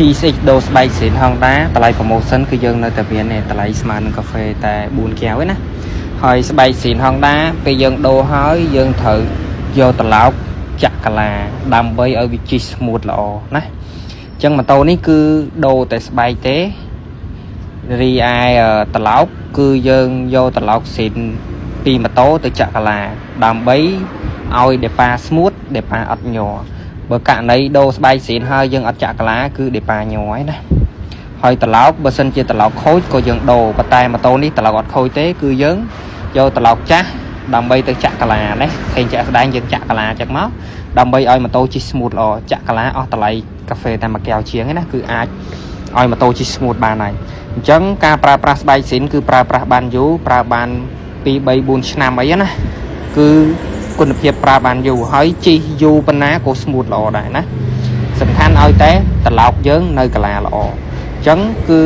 PCX ដូរស្បែកស៊ីន Honda តម្លៃ promotion គឺយើងនៅតែមានទេតម្លៃស្មើនឹងកាហ្វេតែ4កែវឯណាហើយស្បែកស៊ីន Honda ពេលយើងដូរហើយយើងត្រូវយកត្រឡោកចាក់កាឡាដើម្បីឲ្យវាជិះ smooth ល្អណាអញ្ចឹងម៉ូតូនេះគឺដូរតែស្បែកទេរីឯត្រឡោកគឺយើងយកត្រឡោកស៊ីនពីម៉ូតូទៅចាក់កាឡាដើម្បីឲ្យដេប៉ា smooth ដេប៉ាអត់ញ័របើករណីដូរស្បែកស៊ីនហើយយើងអត់ចាក់កាឡាគឺដេប៉ាញ័រហើយណាហើយត្រឡោកបើសិនជាត្រឡោកខូចក៏យើងដូរប៉ុន្តែម៉ូតូនេះត្រឡោកអត់ខូចទេគឺយើងយកត្រឡោកចាស់ដើម្បីទៅចាក់កាឡាណាឃើញចាក់ស្ដែងយើងចាក់កាឡាចឹងមកដើម្បីឲ្យម៉ូតូជិះ smooth ល្អចាក់កាឡាអស់តម្លៃកាហ្វេតែមួយកែវជាងឯណាគឺអាចឲ្យម៉ូតូជិះ smooth បានហើយអញ្ចឹងការប្រើប្រាស់ស្បែកស៊ីនគឺប្រើប្រាស់បានយូរប្រើបាន2 3 4ឆ្នាំអីណាគឺគុណភាពប្រើបានយូរហើយជិះយូរប៉ុណ្ណាក៏ smooth ល្អដែរណាសំខាន់ឲ្យតែត្រឡោកយើងនៅកាឡាល្អអញ្ចឹងគឺ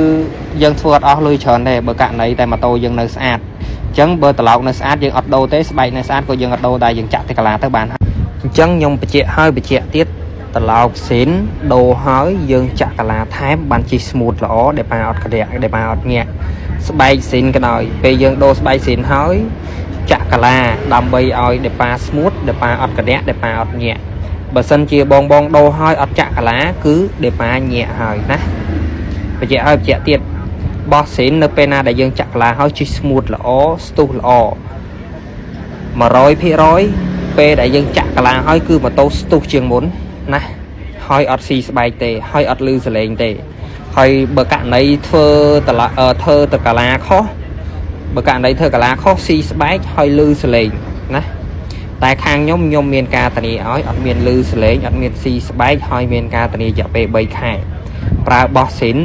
យើងធ្វើអត់អស់លុយច្រើនទេបើករណីតែម៉ូតូយើងនៅស្អាតអញ្ចឹងបើត្រឡោកនៅស្អាតយើងអត់ដូរទេស្បែកនៅស្អាតក៏យើងអត់ដូរដែរយើងចាក់តែកាឡាទៅបានហើយអញ្ចឹងខ្ញុំបញ្ជាក់ហើយបញ្ជាក់ទៀតត្រឡោកស៊ីនដូរហើយយើងចាក់កាឡាថែមបានជិះ smooth ល្អដែលប៉ាអត់ក្រាក់ដែលប៉ាអត់ញាក់ស្បែកស៊ីនក៏ដោយពេលយើងដូរស្បែកស៊ីនហើយចាក់កាឡាដើម្បីឲ្យដេប៉ា smooth ដេប៉ាអត់ក្រាក់ដេប៉ាអត់ញាក់បើសិនជាបងបងដូរហើយអត់ចាក់កាឡាគឺដេប៉ាញាក់ហើយណាបញ្ជាក់ហើយបញ្ជាក់ទៀតបោះស៊ីននៅពេលណាដែលយើងចាក់កាឡាហើយជិះ smooth ល្អស្ទុះល្អ100%ពេលដែលយើងចាក់កាឡាហើយគឺម៉ូតូស្ទុះជាងមុនណាហើយអត់ស៊ីស្បែកទេហើយអត់លឺសលេងទេហើយបើករណីធ្វើតឡាធ្វើតកាឡាខុសបើករណីធ្វើកាឡាខុសស៊ីស្បែកហើយលឺសលេងណាតែខាងខ្ញុំខ្ញុំមានការធានាឲ្យអត់មានលឺសលេងអត់មានស៊ីស្បែកហើយមានការធានារយៈពេល3ខែប្រើបោះស៊ីន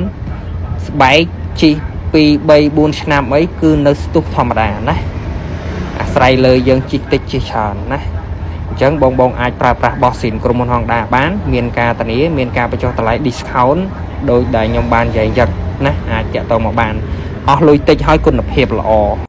ស្បែកជិះ2 3 4ឆ្នាំអីគឺនៅស្ទុះធម្មតាណាអាស្រ័យលើយើងជិះតិចជិះច្រើនណាអញ្ចឹងបងបងអាចប្រើប្រាស់បោះស៊ីនក្រុមហ៊ុន Honda បានមានការធានាមានការបញ្ចុះតម្លៃ discount ដោយដែលខ្ញុំបាននិយាយអញ្ចឹងណាអាចតាក់ទងមកបានអស់លុយតិចហើយគុណភាពល្អ។